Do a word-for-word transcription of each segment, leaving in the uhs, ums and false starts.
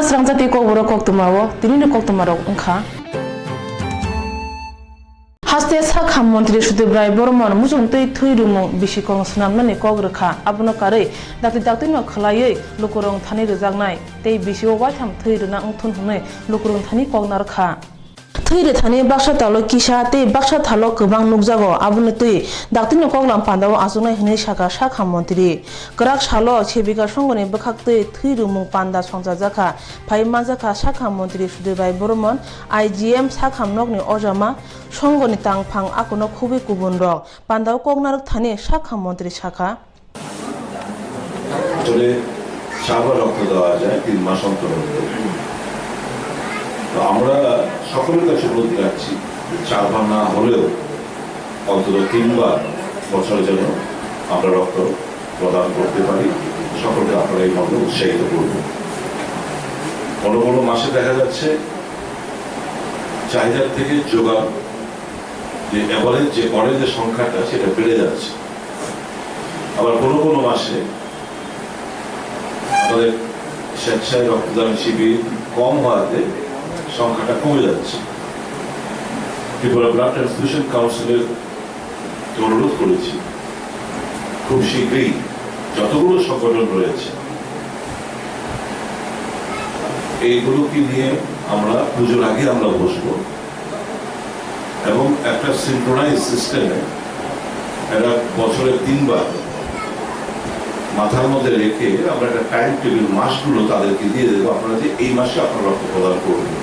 Srangjati kokborok koktwmao tinini koktwmarok wngkha. Haste sak ham montri Sudip Rai Boromon muchungtwi thwi rwmung bisi kong swnamnani kok rwkha, abono karwi dakti daktino khwlaiwi lukurok thani rwjaknai tei bisio waitham thwi rwna wngthun hwnwi lukurok thani kok narwkha. Thwi rwthani baksa talo kisa tei baksa thalo kwbang nukjago, aboni twi daktirni koklam pandao achuknai hwnwi sakha sak ham montri. Kwrak salo Sebika Songhoni bwkhaktwi thwi rwmung panda songchajakha, phai manjakha sak ham montri Sudip Rai Boromon, I G M sak ham nokni ojama, Songhoni tangphang akono khubwi kubunrok pandao kok narwk thani sak ham montri sakha. আসলে চারবার রক্ত দেওয়া যায় তিন মাস অন্তর অন্তর। তো আমরা সকলের কাছে অনুরোধ রাখছি, চারবার না হলেও অন্তত তিনবার বছরে যেন আমরা রক্ত প্রদান করতে পারি। সকলকে আপনারা এই মর্মে উৎসাহিত করবেন। কোনো কোনো মাসে দেখা যাচ্ছে চাহিদার থেকে জোগাড়, যে অ্যাভারেজ যে করে যে সংখ্যাটা, সেটা বেড়ে যাচ্ছে। আবার কোনো কোনো মাসে আমাদের স্বেচ্ছায় রক্তদান শিবির কম হওয়াতে সংখ্যাটা কমে যাচ্ছে। ত্রিপুরা ব্লাড ট্রান্সফিউশন কাউন্সিলের অনুরোধ করেছি, খুব শীঘ্রই যতগুলো সংগঠন রয়েছে, এইগুলোকে নিয়ে আমরা পুজোর আগে আমরা বসবো এবং একটা সিনক্রোনাইজ সিস্টেমে এরা বছরে তিনবার মাথার মধ্যে রেখে আমরা একটা টাইম টেবিল মাসগুলো তাদেরকে দিয়ে দেবো, আপনারা যে এই মাসে আপনারা রক্ত প্রদান করবেন।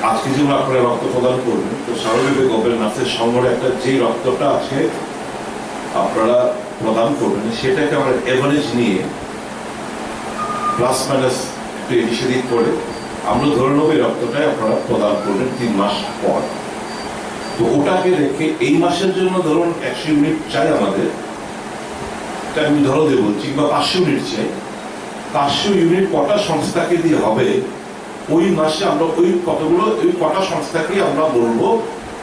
আজকে যেমন আপনারা রক্ত প্রদান করবেন, তো স্বাভাবিকভাবে গভর্নমেন্ট নার্সের সংঘরে একটা যে রক্তটা আছে আপনারা প্রদান করবেন, সেটাকে আমরা অ্যাভারেজ নিয়ে প্লাস মাইনাস একটু এদিক সেদিক করে আমরা ধরে নেবো এই রক্তটাই আপনারা প্রদান করবেন তিন মাস পর। তো ওটাকে রেখে এই মাসের জন্য ধরুন একশো ইউনিট চাই আমাদের, এটা আমি ধরো দিয়ে বলছি, কিংবা পাঁচশো ইউনিট চাই, পাঁচশো ইউনিট কটা সংস্থাকে দিয়ে হবে, ওই মাসে আমরা ওই কতগুলো, ওই কটা সংস্থাকে আমরা বলবো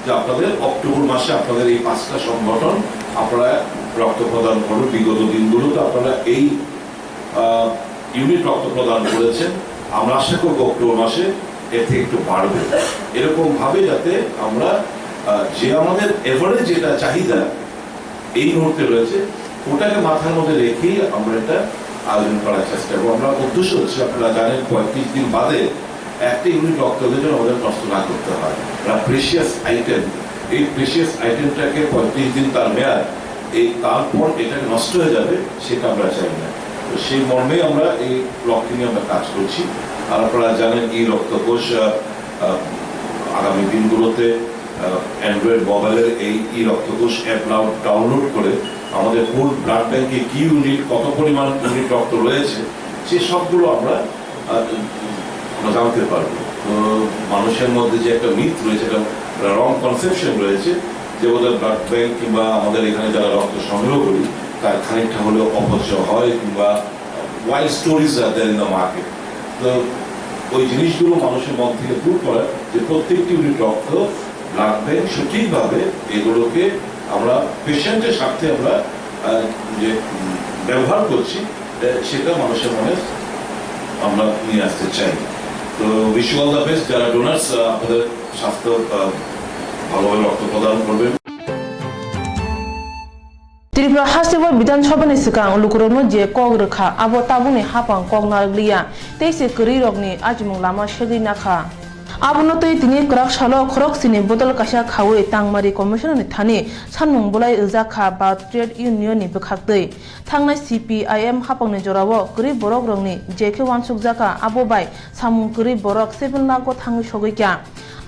যে আপনাদের অক্টোবর মাসে আপনাদের এই পাঁচটা সংগঠন আপনারা রক্ত প্রদান করুন। বিগত দিনগুলোতে আপনারা এই ইউনিট রক্ত প্রদান করেছেন, আমরা আশা করবো অক্টোবর মাসে এর থেকে একটু বাড়বে। এরকম ভাবে যাতে আমরা আহ, যে আমাদের এভারেজ যেটা চাহিদা এই মুহূর্তে রয়েছে, ওটাকে মাথার মধ্যে রেখেই আমরা এটা আয়োজন করার চেষ্টা করবো। আমরা উদ্দেশ্য হচ্ছে, আপনারা জানেন, পঁয়ত্রিশ দিন বাদে একটা ইউনিট রক্ত দেওয়ার জন্য আমাদের কষ্ট না করতে হয়। আমরা প্রিশিয়াস আইটেম, এই প্রিশিয়াস আইটেমটাকে পঁয়ত্রিশ দিন তার মেয়াদ, এই তারপর এটা নষ্ট হয়ে যাবে, সেটা আমরা চাই না। তো সেই মর্মে আমরা এই ব্লকটি নিয়ে আমরা কাজ করছি। আর আপনারা জানেন, এই রক্তকোষ আহ, আহ, আগামী দিনগুলোতে অ্যান্ড্রয়েড মোবাইলের এই ই রক্তকোষ অ্যাপ ডাউনলোড করে আমাদের কোন ব্লাড ব্যাংকে কি ইউনিট, কত পরিমাণ ইউনিট রক্ত রয়েছে, সে সবগুলো আমরা আহ, আমরা জানতে পারবো। তো মানুষের মধ্যে যে একটা মিথ রয়েছে, একটা রং কনসেপশন রয়েছে, যে বোধহয় ব্লাড ব্যাংক কিংবা আমাদের এখানে যারা রক্ত সংগ্রহ করি, তার খানিকটা হলেও অপচয় হয় কিংবা wild stories are there in the market। তো ওই জিনিসগুলো মানুষের মন থেকে দূর করা, যে প্রত্যেকটি ইউনিট রক্ত ব্লাড ব্যাংক সঠিকভাবে এগুলোকে আমরা পেশেন্টের স্বার্থে আমরা আহ, যে উম, ব্যবহার করছি, আহ, সেটা মানুষের মনে আমরা নিয়ে আসতে চাই। তো উইশ অল দ্য বেস্ট, যারা ডোনার্স আপনাদের স্বাস্থ্য আহ, ভালোভাবে রক্ত প্রদান করবেন। Tripura hasteo Bidhan Sabha ni swkang lukurokno je kok rwkha, abo tabukni haphang kok narwk liya, tei se kwrwirokni achimung lama segwi nakha. Abono twi tini kwrak salo khoroksini bodol kaisa khaui Tangmari Commissioner ni thani sanmung bolai rwjak kha ba Trade Union ni bwkhaktwi. Thangnai C P I M haphangni jorao kwrwi borokrokni je khe uansukjakha, abo bai samung kwrwi borok seven lakh o thangwi sogwi kha.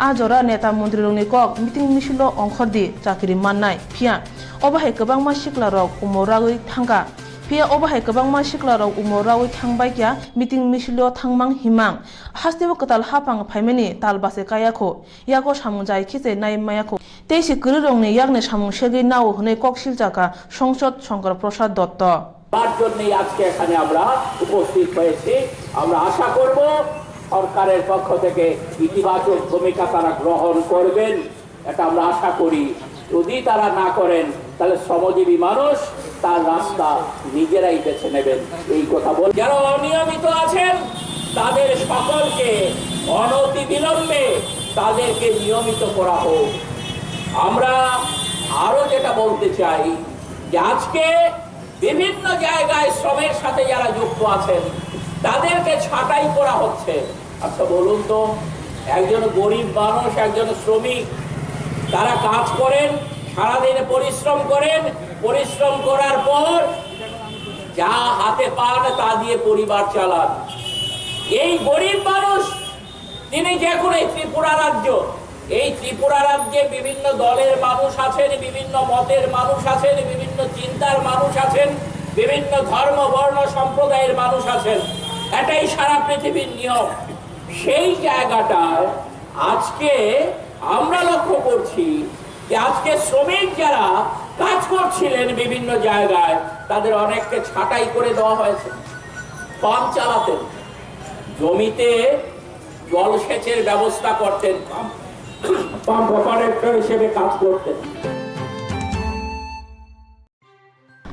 A jora neta montrirokni kok meeting misilo ongkhordi chakri mannai, phiya obo hai kwbangma siklarok umor ragwi thangkha. Phiya obo hai kwbangma siklarok umor ragwi thangbai kha, meeting misilo thangmang himang. Hasteo kwtal haphang phaimani tal base kaya kho, yago samung jai khe se nai maya kho. Tei se kwrwirokni yakni samung segwi nao hwnwi kok silchakha Songsod Shankar Prasad Dotto. তার জন্যই আজকে এখানে আমরা উপস্থিত হয়েছি। আমরা আশা করব সরকারের পক্ষ থেকে ইতিবাচক ভূমিকা তারা গ্রহণ করবেন, এটা আমরা আশা করি। যদি তারা না করেন, তাহলে শ্রমজীবী মানুষ তার রাস্তা নিজেরাই বেছে নেবেন, এই কথা বল। যারা অনিয়মিত আছেন, তাদের সকলকে অনতিবিলম্বে তাদেরকে নিয়মিত করা হোক। আমরা আরো যেটা বলতে চাই যে আজকে বিভিন্ন জায়গায় শ্রমের সাথে যারা যুক্ত আছেন, তাদেরকে ছাঁটাই করা হচ্ছে। আচ্ছা, বলুন তো, একজন গরিব মানুষ, একজন শ্রমিক, তারা কাজ করেন, সারাদিন পরিশ্রম করেন, পরিশ্রম করার পর যা হাতে পান তা দিয়ে পরিবার চালান। এই গরিব মানুষ, তিনি যে কোনো, এই ত্রিপুরা রাজ্য, এই ত্রিপুরা রাজ্যে বিভিন্ন দলের মানুষ আছেন, বিভিন্ন মতের মানুষ আছেন, বিভিন্ন চিন্তার মানুষ আছেন, বিভিন্ন ধর্ম, বর্ণ, সম্প্রদায়ের মানুষ আছেন। এটাই সারা পৃথিবীর নিয়ম। সেই জায়গাটায় আজকে আমরা লক্ষ্য করছি যে আজকে শ্রমিক যারা কাজ করছিলেন বিভিন্ন জায়গায়, তাদের অনেককে ছাঁটাই করে দেওয়া হয়েছে। পাম্প চালাতেন, জমিতে জলসেচের ব্যবস্থা করতেন, পাম্প, পাম্প অপারেটর হিসেবে কাজ করতেন।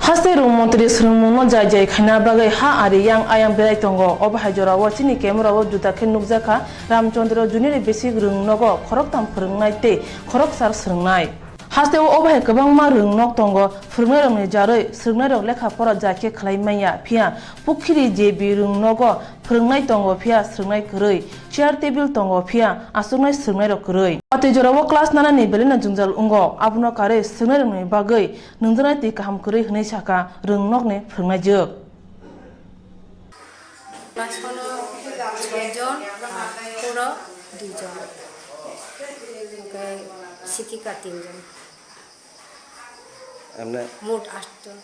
Haste rwng montri swrwngmungno jai jai khaina bagwi ha ari yang ayang berai tongo. Obo hai jorao chini camera o juda khe nukjakha Ramchandra Junior Basic rwng nogo khoroktham phwrwngnai tei khoroksa swrwngnai. Hasteo obo hai kwbangma rwng nok tongo, phwrwngnairokni jarwi swrwngnairok lekha pora jai khe khlai manya, phiya Pukhiri J B rwng nogo phwrwngnai tongo, phiya swrwngnai kwrwi, chair table tongo, phiya achuknai swrwngnairok kwrwi. Watwi jorao class nanani belai no jwngjal wngo, abono karwi swrwngnairokni bagwi nungjaknai twi kaham kwrwi hwnwi sakha rwng nokni phwrwngnaijwk. Class one-o choi jon, four-o dui jon, hwnkhe sikika tin jon. Emne? Mot aat jon.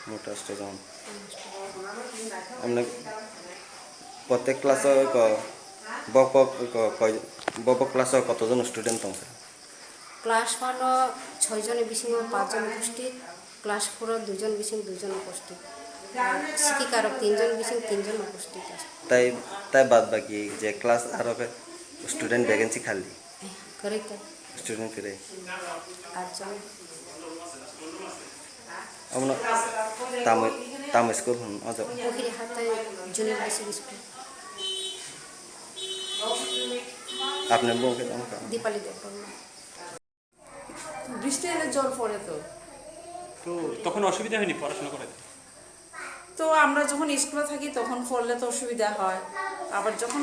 Mot aat jon. Emne, protek class-o ko, bok bok ko, koi, bok bok class-o koto jon student tong sir? Class one-o choi joni bisingo pach jon upasthit, class four-o dui jon bising dui jon upasthit. Sikikarok tin jon bising tin jon upasthit ase. Tai, tai bad baki je class aro khe student vacancy khali? Eh, kwrwi ta. Student kwrwi? Aat jon. Omono tamo, tamo school hwn, o jaga? Pukhiri Hatai Junior Basic School. Apni bung khe tamo kha? Dipali Debbarma. বৃষ্টি এলে জল পড়ে তো। তো তখন অসুবিধা হয়নি পড়াশোনা করাতে? তো আমরা যখন স্কুলে থাকি তখন পড়লে তো অসুবিধা হয়, আবার যখন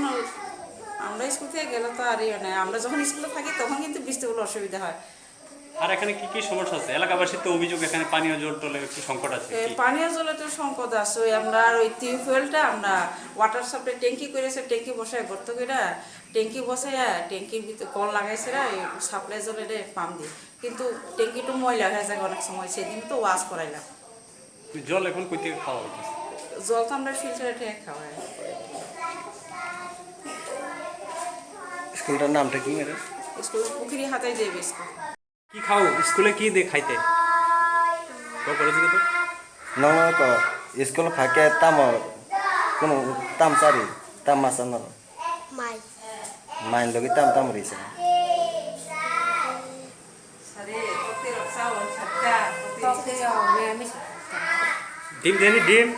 আমরা স্কুল থেকে গেলে তো আর ইয়ে নেই, আমরা যখন স্কুলে থাকি তখন কিন্তু বৃষ্টি হলে অসুবিধা হয়। আর এখানে কি কি সমস্যা আছে? এলাকাবাসীর তো অভিযোগ এখানে পানীয় জল টলের একটু সংকট আছে। এ, কি? পানীয় জলের তো সংকট আছে, ওই আমরা আর ওই টিউবওয়েলটা আমরা ওয়াটার সাপ্লাই ট্যাঙ্কি করেছে, ট্যাঙ্কি বসায় গর্ত করে ট্যাঙ্কি বসাইয়া ট্যাঙ্কির ভিতরে কল লাগাইছে না, এই সাপ্লাই জলের পাম্প দিয়ে, কিন্তু ট্যাঙ্কি একটু ময়লা হয়ে যায় অনেক সময়, সেদিন তো ওয়াশ করাইলাম। তো জল এখন কই থেকে খাওয়া হইতেছে? জল তো আমরা ফিল্টারে থেকে খাওয়াই। স্কুলটার নামটা কি ম্যাডাম? স্কুল পুখুরি হাতায় যে স্কুল। কি খাও স্কুলে, কি দে খাইতে? কো করে দিকে তো। Nono ko school kha khe tamo, kunu tam chari, tam masa nono? Mai. Mai logi tam tam risa? Dim deni dim.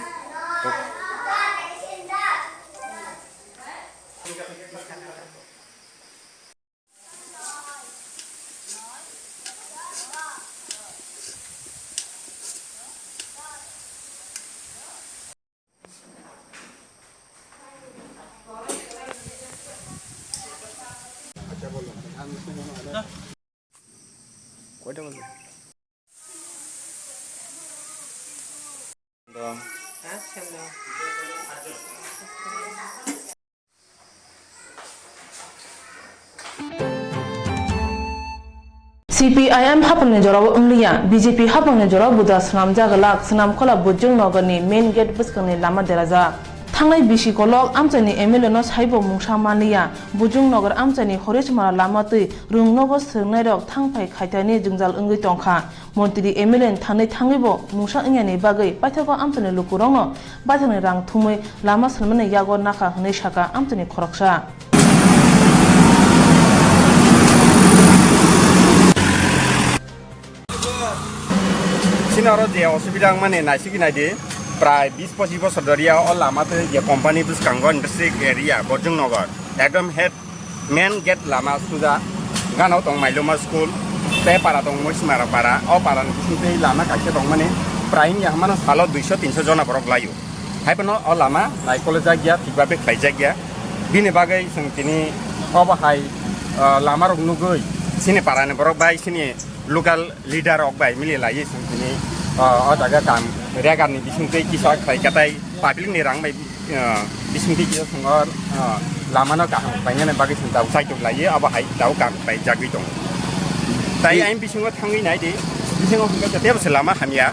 কয়টা বাজে? C P I M haphangni jorao wngliya, B J P haphangni jorao buda swnamjak glak, Swnamkhola Bujung Nagarni main gate bwskangni lama derajak. Thangnai bisi kolok amchaini M L A no saibo mungsa manliya, Bujung Nagar amchaini Horish Mara lama twi rwng nogo swrwngnairok thang phai khaitani jwngjal wngwi tongkha. Montri M L A ni thangwi thangwibo mungsa wngyani bagwi paithago amchaini lukurokno baithangni rang thumwi lama swrwngmani yago nakha hwnwi sakha amchaini khoroksa. Bini oro je osubida wngmani naisiki naidi, prai bis pochis bosor doriya o lama tei je company bwskango industry area Borjongnagar, ekdom head main gate lama suja gana tong Mailoma school tei para tong Moisimara para, o para ni bising tei lama kaisa tongmani prai wngya hwnmano salo duiso tinso jona borok laio. Hai phano o lama naikolojak ya, thikbabe khlaijak ya. Bini bagwi chwng tini obo hai, ah, lama rok nugwi chini para ni borok bai chini local leader rok bai mili laiwi chwng tini, ah, o jaga kam regar ni bising tei kisa khlai katai public ni rang bai, ah, bising tei kisa chwng o, ah, lama no kaham khlainani bagwi chwng tabuk saitok laiwi abo hai tabuk kam khlai jagwi tongo. Tai ai bisingo thangwi nai di, bisingo hwnkhe tebo se lama hamya.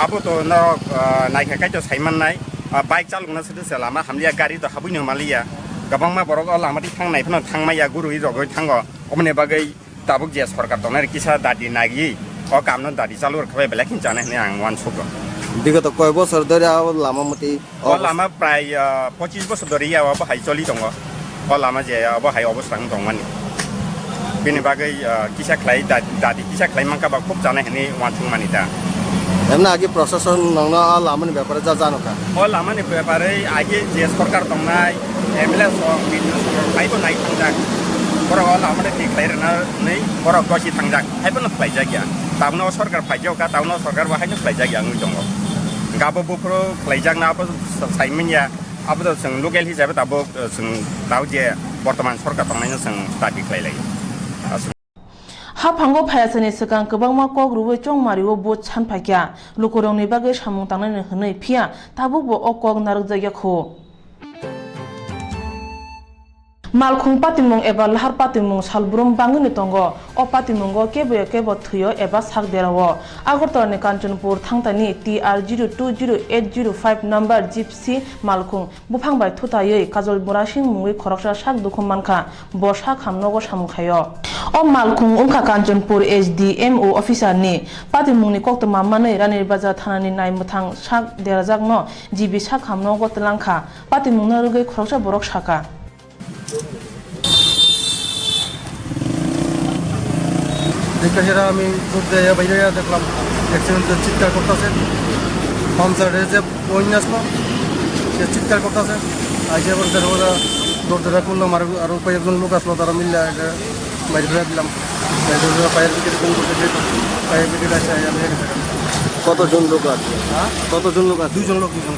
Abo to norok, ah, naikha kaitor sai mannai, ah, bike chalokna se lama hamliya, gari to habwi no maliya. Kwbangma borok o lama di thang nai phano thang maya, gurui rogwi thango. Oboni bagwi tabuk je sorkar tongnai kisa dadi nagi o kamno dadi chalu rwkha bai belai khin chanai hinwi ang uansukgo. Bigoto koi bosor dhori o lama muti O lama prai, ah, pochis bosor dhori ya obo hai choli tongo. O lama je obo hai obostha wng tongmani. Bini bagwi, ah, kisa khlai da-, dadi kisa khlai mankha ba khub chanai hinwi uansukmani ta. Emna agi prosason nongno o lamani bepare ja jano kha? O lamani bepare agi je sorkar tongnai, M L A sok, B D O sok, haibo nai thangjak. Borok o lamani thik khlai rwna hwnwi borok gosi thangjak. Haibono khlaijak ya. Tabukno o sorkar phaijak kha, tabukno o sorkar bo haino khlaijak ya wngwi tongo. Hwnkhe abo buphuru khlaijakna abo sa-, saimanya. Abo to chwng local hisabe tabuk, eh, chwng tabuk je bortoman sorkar tongnaino chwng dabi khlai lai. Haphango phaiya sani swkang kwbangma kok rwui chongmario vote san phaikha, lukurokni bagwi samung tangnani hwnwi, phiya tabukbo o kok narwkjakya kho. Malkhung patimung eba lahar patimung salbrum bangwini tongo. O patimungo kebo ya kebo thwio eba sak derao. Agartala ni Kanchanpur thangtani T R zero two zero eight zero five number Gypsy malkhung buphang bai thutaiwi Kajol Murasing mungwi khoroksa sak dukhu mankha, bo sak hamnogo samung khaio. O malkhung wngkha Kanchanpur S D M O officer ni. Patimungni koktwma manwi Ranirbajar thanani naimwthang sak derajakno G B sak hamnogo twlangkha. Patimungno rwgwi khoroksa borok sakha. দেখতে সেটা আমি দুধ দিয়ে বাইরে গিয়ে দেখলাম, অ্যাক্সিডেন্ট চিৎকার করতেছে। পাম্প সাইডে যে বইন আসলো, সে চিৎকার করতেছে। আইসে বলতে ওরা দরজাটা খুললাম, আর আরও কয়েকজন লোক আসলো, তারা মিললে এটা বাইরে ফেলে দিলাম। বাইরে ফেলে ফায়ার ব্রিগেড ফোন করতে, ফায়ার ব্রিগেড আসে, আমি এখানে। কতজন লোক আছে? হ্যাঁ? কতজন লোক আছে? দুইজন লোক, দুইজন।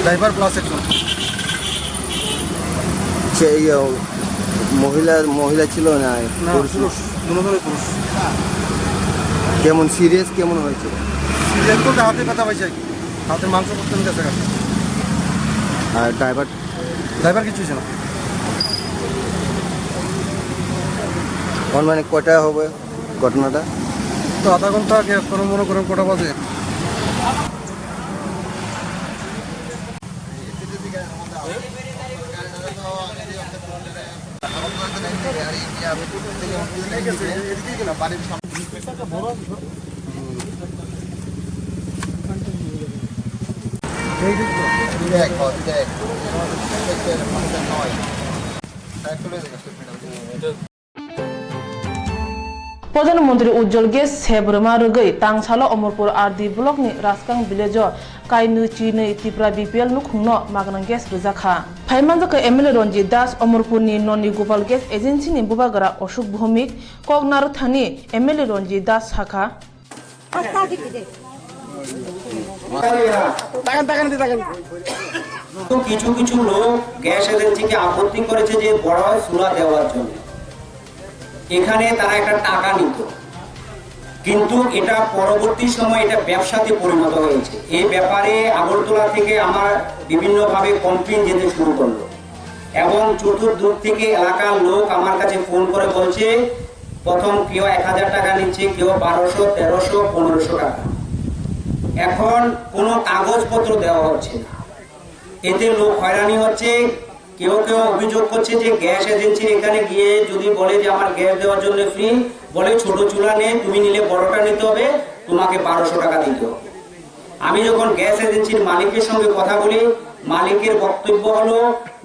ড্রাইভার প্লাস একজন। সে, ইয়ে, মহিলা, মহিলা ছিল না, না, পুরুষ ছিল? পুরুষ, দুজনই পুরুষ। কেমন সিরিয়াস কেমন হয়েছে? সিরিয়াস বলতে হাতে ব্যথা পাইছে আর কি, হাতে মাংস পর্যন্ত গেছে গা। আর ড্রাইভার? ড্রাইভার কিছু হয়েছে না। অনুমানিক কয়টা হবে ঘটনাটা? তো আধা ঘন্টা আগে, এখন মনে করেন কটা বাজে। Pradhan Mantri Ujjwal Gas sep rwma rwgwi tangsalo Omorpur R D block ni Raskang village o kainwi chinwi Tipra B P L nukhungno magna gas rwjakha. Phaimanjakha M L A Ranjit Das, Omorpur ni Noni Gopal Gas Agency ni bubagra Ashok Bhowmik, kok narwkthani M L A Ranjit Das sakha. তো কিছু কিছু লোক গ্যাস এজেন্সিকে আপত্তি করেছে যে বড় চুলা দেওয়ার জন্য। এখানে তারা একটা টাকা নিত, কিন্তু এটা পরবর্তী সময় এটা ব্যবসাতে পরিণত হয়েছে। এই ব্যাপারে আগরতলা থেকে আমার বিভিন্নভাবে কমপ্লেন যেতে শুরু করলো এবং চতুর্দিক থেকে এলাকার লোক আমার কাছে ফোন করে বলছে, প্রথম কেউ এক হাজার টাকা নিচ্ছে, কেউ বারোশো, তেরোশো, পনেরোশো টাকা। এখন কোনো কাগজপত্র দেওয়া হচ্ছে না, এতে লোক হয়রানি হচ্ছে। কেউ কেউ অভিযোগ করছে যে গ্যাস এজেন্সির এখানে গিয়ে যদি বলে যে আমার গ্যাস দেওয়ার জন্য ফ্রি, বলে ছোট চুলা নেই, তুমি নিলে বড়টা নিতে হবে, তোমাকে বারোশো টাকা দিতে হবে। আমি যখন গ্যাস এজেন্সির মালিকের সঙ্গে কথা বলি, মালিকের বক্তব্য হলো,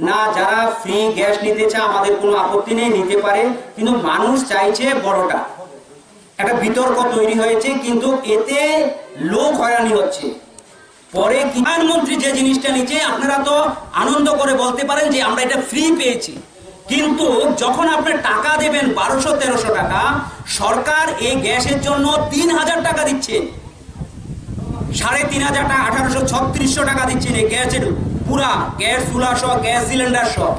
"না, যারা ফ্রি গ্যাস নিতে চায় আমাদের কোনো আপত্তি নেই, নিতে পারে, কিন্তু মানুষ চাইছে বড়টা।" একটা বিতর্ক তৈরি হয়েছে, কিন্তু এতে লোক হয়রানি হচ্ছে। পরে কি প্রধানমন্ত্রী যে জিনিসটা নিচ্ছে, আপনারা তো আনন্দ করে বলতে পারেন যে আমরা এটা ফ্রি পেয়েছি, কিন্তু যখন আপনি টাকা দেবেন বারোশো তেরোশো টাকা, সরকার এই গ্যাসের জন্য তিন হাজার টাকা দিচ্ছে, সাড়ে তিন হাজার টাকা, আঠারোশো ছত্রিশশো টাকা দিচ্ছেন এই গ্যাসের, পুরা গ্যাস চুলা সহ, গ্যাস সিলিন্ডার সহ।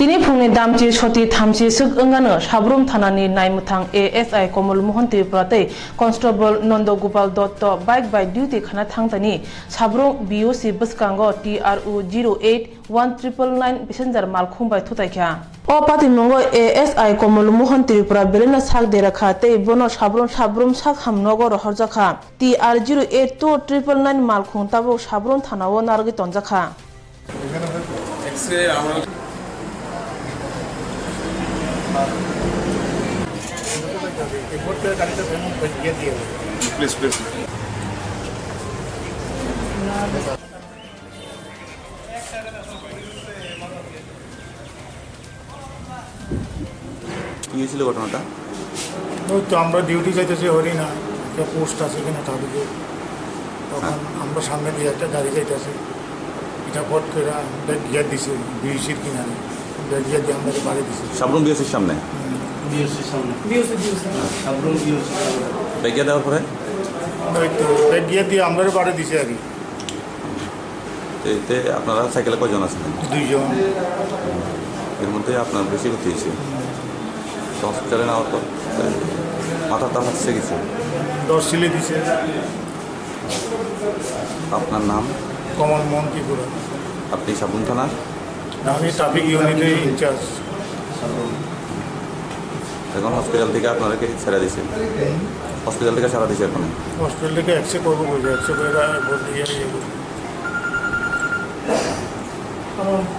Tini phungni damchi soti thamchi swk wngano Sabrum thanani naimwthang A S I Komol Mohan Tripura tei Constable Nondo Gopal Dotto bike bai duty khana thangtani Sabrum B O C bwskango T R O zero eight one triple nine passenger malkhung bai thutaikha. O patimungo A S I Komol Mohan Tripura belai no sak dera kha tei bono Sabrum Sabrum sak ham nogo rohorjakha. T R zero eight two triple nine malkhung tabuk Sabrum thanao narwgwi tonjakha. X-ray আমার please, please. কি হয়েছিল ঘটনাটা? ওই তো আমরা ডিউটি যাইতেছি হরিণা, একটা পোস্ট আছে এখানে ট্রাফিকে। তখন হ্যাঁ। আমরা সামনে দিয়ে একটা গাড়ি যাইতেছে, এটা ফট করে ব্রেক গিয়ার দিছে বিএসির কিনারে, ব্রেক গিয়ার দিয়ে আমরা বাড়ি দিছি। সাবরুম বিএসির সামনে? বিএসসির সামনে। BSc, BSc. সাবরুম বিএসসির সামনে। ব্রেক গিয়ার দেওয়ার পরে? ওই তো ব্রেক গিয়ার দিয়ে আমরা বাড়ি দিছি আর কি। এতে আপনারা সাইকেলে কয়জন আছিলেন? দুইজন। এর মধ্যে আপনার বেশি ক্ষতি হয়েছে। তো হসপিটালে নেওয়ার পর মাথার তার হাত ছিঁড়ে গেছে। দশ সিলে দিছে। আপনার নাম? কমল মোহন ত্রিপুরা। আপনি সাবরুম থানার? আমি ট্রাফিক ইউনিটের ইনচার্জ। এখন হসপিটাল থেকে আপনারা কি ছেড়ে দিছে? হসপিটাল থেকে ছাড়া দিছে এখন? হসপিটাল থেকে এক্সরে করবো বলছে, এক্সরে করে ভর্তি ইয়ে করবো।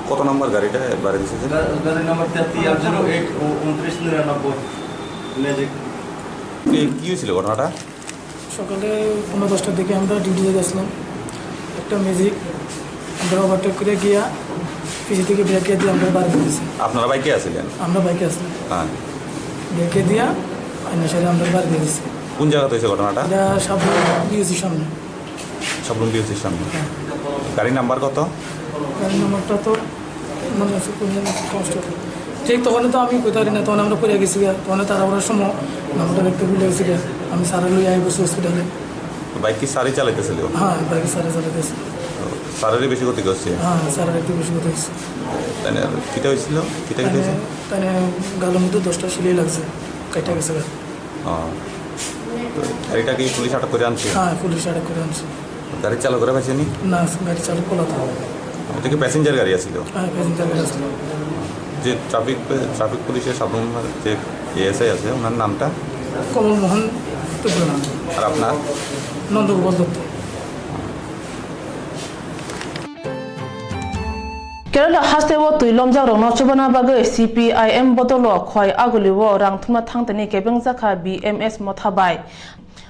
কত নম্বর গাড়িটা বাড়ি দিছে যে? গা-, গাড়ি নাম্বার তেত্রিশ আট জিরো এইট ও উনত্রিশ নিরানব্বই, ম্যাজিক। কি, কি হয়েছিল ঘটনাটা? সকালে পৌনে দশটার দিকে আমরা ডিউটি যাইতেছিলাম, একটা ম্যাজিক আমরা ওভারটেক করে গিয়া পিছে থেকে ব্রেক দিয়ে আমরা বাড়ি দিয়েছি। আপনারা বাইকে আছিলেন? আমরা বাইকে আসলাম। হ্যাঁ। ব্রেকে দিয়া আইনা সারে আমরা বাড়ি দিয়েছি। কোন জায়গাতে হয়েছে ঘটনাটা? এটা সাবরুম বিওসির সামনে। সাবরুম বিওসির সামনে। হ্যাঁ। গাড়ির নাম্বার কত? গাড়ির নাম্বারটা তো মনে আছে, কোন জানি কষ্ট। ঠিক তখন তো আমি কোথায় না, তখন আমরা পড়ে গেছি গা। তখন তারা ওরা সময় নাম্বারটা দেখতে ভুলে গেছি গা। আমি সারা লই আই বসে হসপিটালে। বাইক কি সারি চালাইতেছিল? হ্যাঁ, বাইক সারা চালাইতেছে। সারারই বেশি ক্ষতি করছে? হ্যাঁ, সারার একটু বেশি ক্ষতি হয়েছে। তাই না, কিটা হয়েছিল? কিটা কিটা হয়েছে? তাই না, গালের মধ্যে দশটা সিলাই লাগছে, কেটে গেছে গা। ও। তো গাড়িটা কি পুলিশ আটক করে আনছে? হ্যাঁ, পুলিশ আটক করে আনছে। গাড়ি চালক ধরা পাইছেনি? না, গাড়ি চালক পলাতক। এটা কি প্যাসেঞ্জার গাড়ি আছিল? হ্যাঁ, প্যাসেঞ্জার গাড়ি আছিল। যে ট্রাফিক, ট্রাফিক পুলিশের সাধারণ যে এএসআই আছে, ওনার নামটা? কমল মোহন ত্রিপুরা নাম। আর আপনার? নন্দগোপাল Dutta. Kerala hasteo twi lomjakrokno chubana bagwi C P I M bodolo khoi agulio rang thumna thangtani kebengjakha B M S motha bai.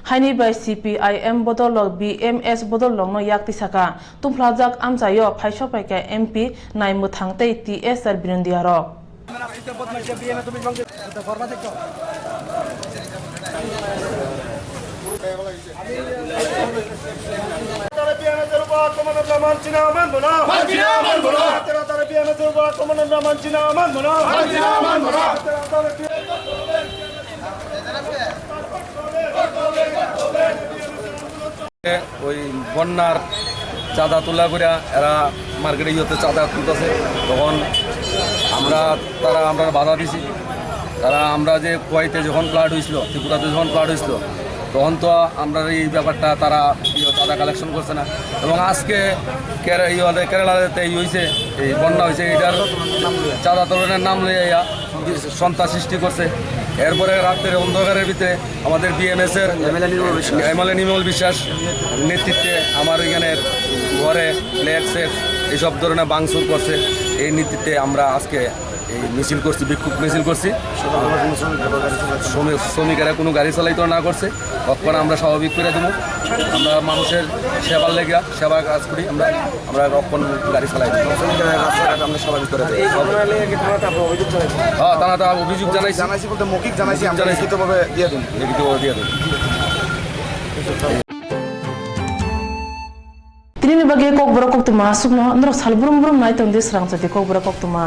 Haini bai C P I M bodolrok B M S bodolrokno yak tisaka. Tungphlajak amchaio phai sokphaikha M P Nai Mwthang tei T S R Birundiarok. ওই বন্যার চাঁদা তোলা করে এরা মার্কেটে ইয়েতে চাঁদা তুলতেছে, তখন আমরা, তারা আমরা বাধা দিছি। তারা, আমরা যে খোয়াইতে যখন ফ্লাড হয়েছিল, ত্রিপুরাতে যখন ফ্লাড হয়েছিল, তখন তো আমরা এই ব্যাপারটা তারা ইয়ে চাঁদা কালেকশন করছে না। এবং আজকে কেরা-, ইয়ে, কেরালাতে এই হয়েছে, এই বন্যা হয়েছে, এটার চাঁদা তোলার নাম লইয়া সন্ত্রাস সৃষ্টি করছে। এরপরে রাতের অন্ধকারের ভিতরে আমাদের বিএমএস এর এমএলএ নির্মল বিশ্বাস। এমএলএ নির্মল বিশ্বাস নেতৃত্বে আমার এখানে ঘরে ফ্ল্যাট সেট এইসব ধরনের ভাঙচুর করছে। এই নীতিতে আমরা আজকে এই মিছিল করছি, বিক্ষোভ মিছিল করছি। শ্রমিক, শ্রমিকেরা কোনো গাড়ি চালাইতে না করছে, অক্ষণ আমরা স্বাভাবিক করে দেবো। আমরা মানুষের সেবার লেগে সেবা কাজ করি, আমরা আমরা অক্ষণ গাড়ি চালাই। শ্রমিকেরা রাস্তাঘাট আমরা স্বাভাবিক করে দেবো। এই ঘটনা নিয়ে কি থানাতে আপনারা অভিযোগ জানাইছেন? হ্যাঁ, থানাতে অভিযোগ জানাইছি। জানাইছি বলতে মৌখিক জানাইছি, আমরা জানাইছি। লিখিতভাবে দিয়ে দিন। লিখিতভাবে দিয়ে দিন। Tini ni bagwi kokborok koktwma aswkno norok sal brum brum nai tongdi srang chati kokborok koktwma.